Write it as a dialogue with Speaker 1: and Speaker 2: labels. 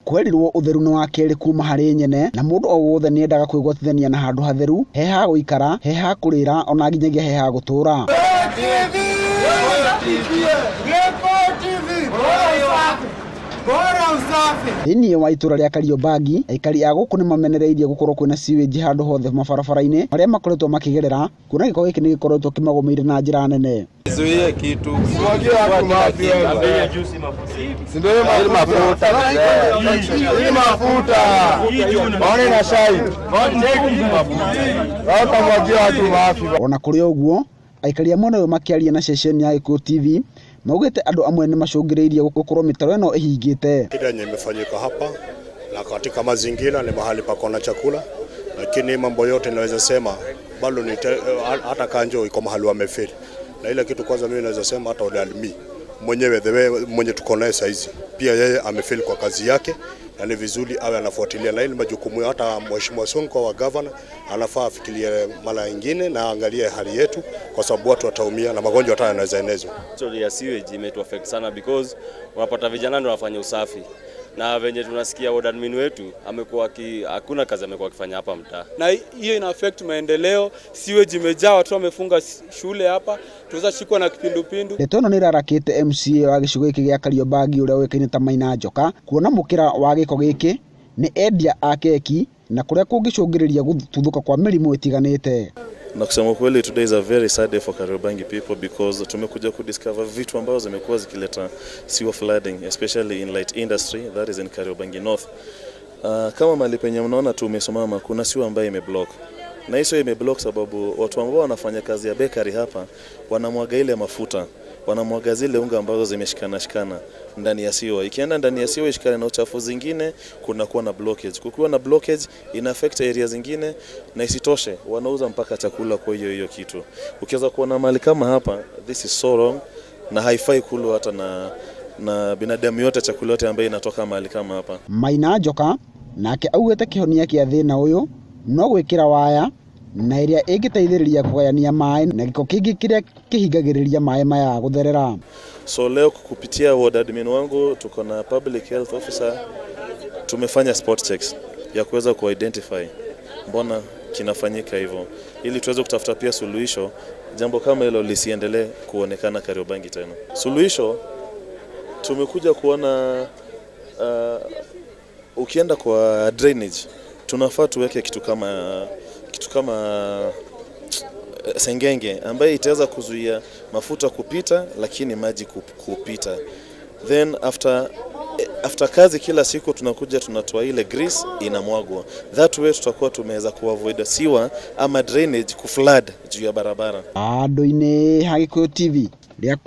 Speaker 1: Kwerirwo ũtheru nĩ wa kerĩ kuma harĩ nyene na mũndũ o wothe nĩendaga kwĩgwatithania na handũ hatheru, he ha gũikara, he ha kũrĩra ona nginyagia he ha gũtũra. Thĩinĩ wa itũra rĩa Kariobangi, aikari a gũkũ nĩmamenereirie gũkorwo kwĩna sewage handũ hothe mabarabara-inĩ marĩa makoretwo makĩgerera, kuona gĩko gĩkĩ nĩgĩkoretwo kĩmagũmĩire na njĩra nene.
Speaker 2: Zuie kitu. Mwagie watu mafi wewe. Si ndio mafuta. Hii mafuta. One na shai. Watamwagia watu mafi.
Speaker 1: Ona kũrĩ ũguo, aikari a mwena ũyũ makĩaria na ceceni ya Gĩkũyũ TV maugĩte andũ amwe nĩmacũngĩrĩirie gũkorwo mĩtaro ĩno ĩhingĩte.
Speaker 3: Shida yenye imefanyika hapa na katika mazingira ni mahali pako na chakula, lakini mambo yote naweza sema bado ni hata kanjo iko mahali wamefeli. Na ile kitu kwanza mimi naweza sema hata ward admin mwenyewe, the way mwenye tuko naye saizi, pia yeye amefeli kwa kazi yake, na ni vizuri awe anafuatilia na ile majukumu. Hata Mheshimiwa Sonko wa governor anafaa afikirie mara nyingine na angalie hali yetu, kwa sababu watu wataumia na magonjwa hata yanaweza enezwa.
Speaker 4: Story ya sewage imetu affect sana because unapata vijana ndio wanafanya usafi na venye tunasikia ward admin wetu amekuwa hakuna kazi amekuwa akifanya hapa mtaa,
Speaker 5: na hiyo ina affect maendeleo. Sewage imejaa, watu wamefunga shule hapa, tunaweza shikwa na kipindupindu.
Speaker 1: Ndeto ĩno nĩĩrarakĩte MCA wa gĩcigo gĩkĩ gĩa Kariobangi ũrĩa ũĩkaine ta Maina Njoka kuona mũkĩra wa gĩko gĩkĩ nĩ endia a keki na kũrĩa kũngĩcũngĩrĩria gũtuthũka kwa mĩrimũ ĩtiganĩte.
Speaker 6: Na kusema kweli, today is a very sad day for Kariobangi people because tumekuja kudiscover vitu ambazo zimekuwa zikileta sewer flooding, especially in light industry, that is in Kariobangi North. Kama mahali penye mnaona tumesimama, kuna sewer ambayo imeblock, na hiyo imeblock sababu watu ambao wanafanya kazi ya bakery hapa wanamwaga ile mafuta, wanamwaga zile unga ambazo zimeshikana shikana ndani ya sewer. Ikienda ndani ya sewer ishikane na uchafu zingine, kunakuwa na blockage. Kukiwa na blockage, ina affect area zingine, na isitoshe wanauza mpaka chakula kwa hiyo hiyo kitu. Ukiweza kuona mahali kama hapa, this is so wrong na haifai kulwa hata na binadamu yote, chakula yote ambayo inatoka mahali kama hapa.
Speaker 1: Maina Njoka nake augĩte kĩhonia kĩa thĩna ũyũ no gwĩkĩra waya na ĩrĩa ĩngĩteithĩrĩria kũgayania maĩ na gĩko kĩngĩ kĩrĩa kĩhingagĩrĩria maĩ maya gũtherera.
Speaker 6: So leo kupitia ward admin wangu, tuko na public health officer, tumefanya spot checks ya kuweza kuidentify mbona kinafanyika hivyo, ili tuweze kutafuta pia suluhisho, jambo kama hilo lisiendelee kuonekana Kariobangi tena. Suluhisho tumekuja kuona, ukienda kwa drainage tunafaa tuweke kitu kama sengenge ambaye itaweza kuzuia mafuta kupita, lakini maji kupita. Then after kazi kila siku tunakuja tunatoa ile grease inamwagwa. That way tutakuwa tumeweza kuavoid sewer ama drainage kuflood juu ya barabara.
Speaker 1: Andũ-inĩ ha Gĩkũyũ TV rĩa.